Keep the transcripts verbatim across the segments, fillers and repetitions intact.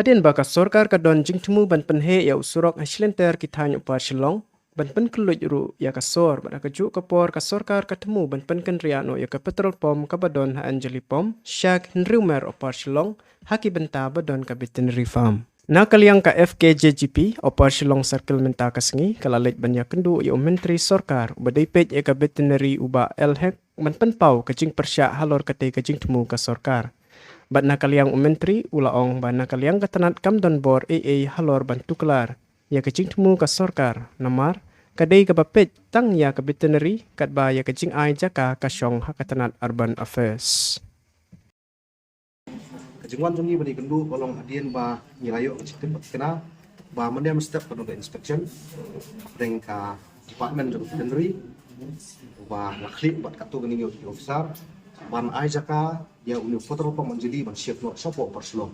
Hadien ba ka sorkar ka don jingthmu ban pynheh ïa u surok ha shilynter ki thaiñ Upper Shillong, ban pynkylluid ruh ïa ka sor, bad ha kajuh ka por ka sorkar ka thmu ban pynkynriah noh ïa ka petrol pump kaba don ha Anjali Pump, sha Hynriew Mer Upper Shillong, ha ki bynta ba don ka veterinary farm. Na ka liang ka F K J G P, Upper Shillong Circle mynta ka sngi, ka la leit ban ïakynduh ïa u Myntri Sorkar, uba dei peit ïa ka veterinary u Bah L Hek, ban pynpaw ka jingpyrshah halor katei ka jingthmu ka sorkar. Bad na ka liang u Myntri, u la ong ba na ka liang ka tnat kam don bor ei ei halor ban tuklar ïa ka jingthmu ka sorkar, namar ka dei kaba peit tang ïa ka veterinary, katba ïa ka jingai jaka ka shong ha ka tnat Urban Affairs. Ka jingwan jong ngi ban ïakynduh ka long hadien ba ngi la ïoh ka jingtip bad thikna ba mynne mynstep ka don ka inspection hapdeng ka department jong ka veterinary, ba la khlieh bad katto katne ki officer ban ai jaka ïa une u petrol pump Anjali ban shift noh shapoh Upper Shillong.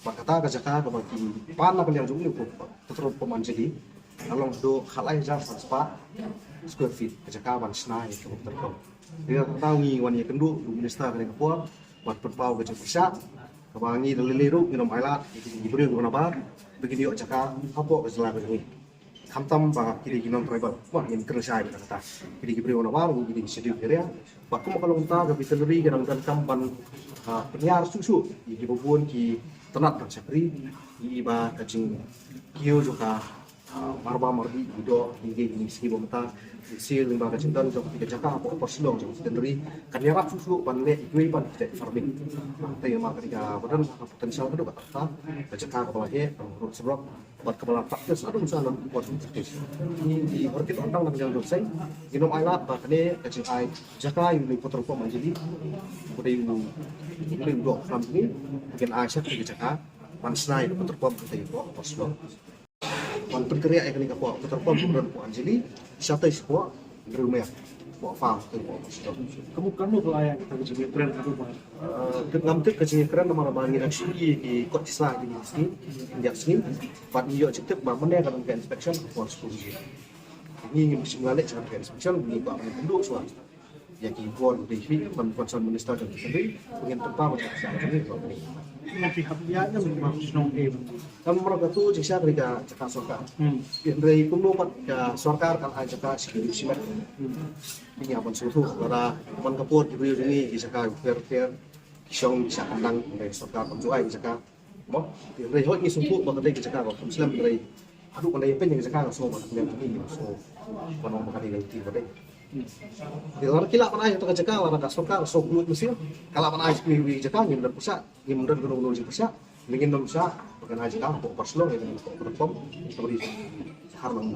Bad kata ka jaka kaba ki pan na ka liang jong une u petrol pump Anjali, ka long haduh khatlai hajar san spah square feet ka jaka ban shna ïa ka petrol pump. Te kata ngi wan ïakynduh u minister kane ka por ban pynpaw ka jingpyrshah kaba ngi da lei lei ruh ngin ym ailad ïa ki briew kiba nabar ba kin ïoh jaka hapoh ka jylla ka jong ngi. Khamtam ba ki dei ki non tribal, ba ngin kren shai ba kata, ki dei ki briew nabar, ki dei ki scheduled area. Ba kum ka long mynta ka veterinary ka dang donkam ban, ah, pynïar shuh shuh ïa kiba bun ki tnat tang shakri, ïa ba ka jingkiew jong ka, ah, marba marbi, ki doh, ki ngi ki sngi ba mynta, ki sil, lyngba ka jingdon jong ka jaka hapoh Upper Shillong jong ka veterinary kan ïarap shuh shuh ban leh ïa kiwei pat ki jait farming. Te namar ka dei kaba don ka potential haduh katta katta, ka jaka kaba la heh, ka road surok, bad kaba la practice haduh mynta, nang kuat practice. Ngi ngi horkit ong tang na ka liang jong seng, ngin ym ailad ba kane ka jingai jaka ïa une u petrol pump Anjali, u dei u, u dei u doh khlem ngi, ngin ai sha ka jaka ban shna ïa ka petrol pump, ka dei u doh Upper Shillong. Ban pynkynriah ïa kane ka poh petrol pump, ka don poh Anjali, shatei shapoh Hynriew Mer, poh farm, ka poh Upper Shillong. Ka mut kano ka la ïa kata ka jingïakren haduh ba? Ah, tip ngam tip ka jingïakren namar ba ngi dang shu ïohi ki kot ki sla ki sngi, ki sngi. Bad ngi ïoh jingtip ba mynne ka don ka inspection ka por shiphew baje. Ngi ngim shym la leit sha ka inspection, ngi kwah ban ïakynduh shuwa ïa ki bor ki dei hi, ban concern minister jong ki, ba ngin pynpaw ïa ka sha ka jong ngi. Ngi hap ïa ngi ma shnong e. Namar katu jingshisha ka dei ka jaka sorkar. Hmm. Hynrei kumno pat ka sorkar kan ai jaka sha ki shimet. Hmm. Ngi ïa ban sngewthuh lada man ka por ki briew jong ngi ki jaka u pher pher ki shong ki shah kandang, hynrei sorkar kam ju ai ki jaka. Mo, hynrei hooid ngi sngewthuh ba ka dei ki jaka ba kam slem, hynrei haduh ban da ïa pyn ïa ki jaka nga sngew ba ka dei ki jaka, nga sngew ban ong ba ka dei lynti ba dei. Te lada ki lah ban ai kata ka jaka, lada ka sorkar ka sngew kylluid mynsiem, ka lah ban ai sha kiwei kiwei ki jaka, ngim don pyrshah, ngim don kano kano jingpyrshah. Ngin ym shah ba kan ai jaka hapoh Upper Shillong, ïa kane hapoh Upper Shillong, kaba dei har lang.